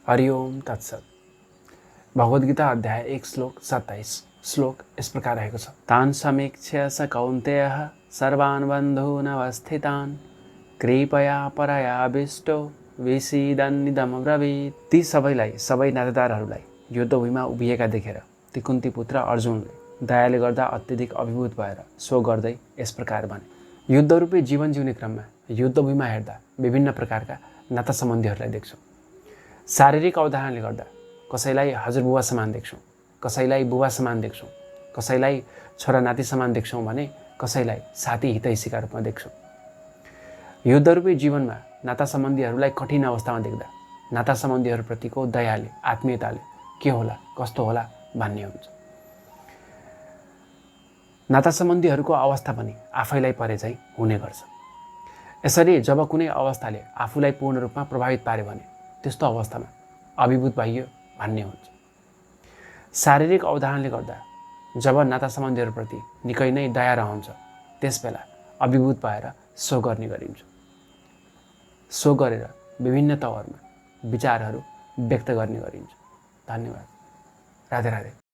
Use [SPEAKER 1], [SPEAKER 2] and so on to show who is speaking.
[SPEAKER 1] हरि ओम तत्सत। भगवद् गीता अध्याय 1 श्लोक 27 श्लोक इस प्रकार रहेको छ। तान् समीक्ष्य स कौन्तेयः सर्वान् बन्धून् अवस्थितान् कृपया परयाविष्टो विषीदन्निदमब्रवीत्। ती सबैलाई, सबै नातेदारहरूलाई युद्धभूमिमा उभिएका देखेर ती कुन्ती पुत्र अर्जुनले दयाले गर्दा अत्यधिक अभिभूत भएर सो गर्दै यस प्रकार भने। युद्धरूपी जीवन जिउने क्रममा युद्धभूमिमा हेर्दा विभिन्न प्रकारका नाता सम्बन्धीहरूलाई देख्छौँ। शारीरिक अवधारणले गर्दा कसैलाई हजुरबुबा समान देख्छौँ, कसैलाई बुबा समान देख्छौँ, कसैलाई छोरा नाति समान देख्छौँ भने कसैलाई साथी हितैषीका रूपमा देख्छौँ। युद्धरूपी जीवनमा नाता सम्बन्धीहरूलाई कठिन अवस्थामा देख्दा नाता सम्बन्धीहरूप्रतिको दयाले, आत्मीयताले के होला, कस्तो होला भन्ने हुन्छ। नाता सम्बन्धीहरूको अवस्था पनि आफैलाई परे चाहिँ हुने गर्छ। यसरी जब कुनै अवस्थाले आफूलाई पूर्ण रूपमा प्रभावित पार्यो भने त्यस्तो अवस्थामा अभिभूत भइयो भन्ने हुन्छ। शारीरिक अवधारणले गर्दा जब नाता सम्बन्धीहरूप्रति निकै नै दया रहन्छ त्यसबेला अभिभूत भएर सो गर्ने गरिन्छ। सो गरेर विभिन्न तवरमा विचारहरू व्यक्त गर्ने गरिन्छ। धन्यवाद। राधे राधे।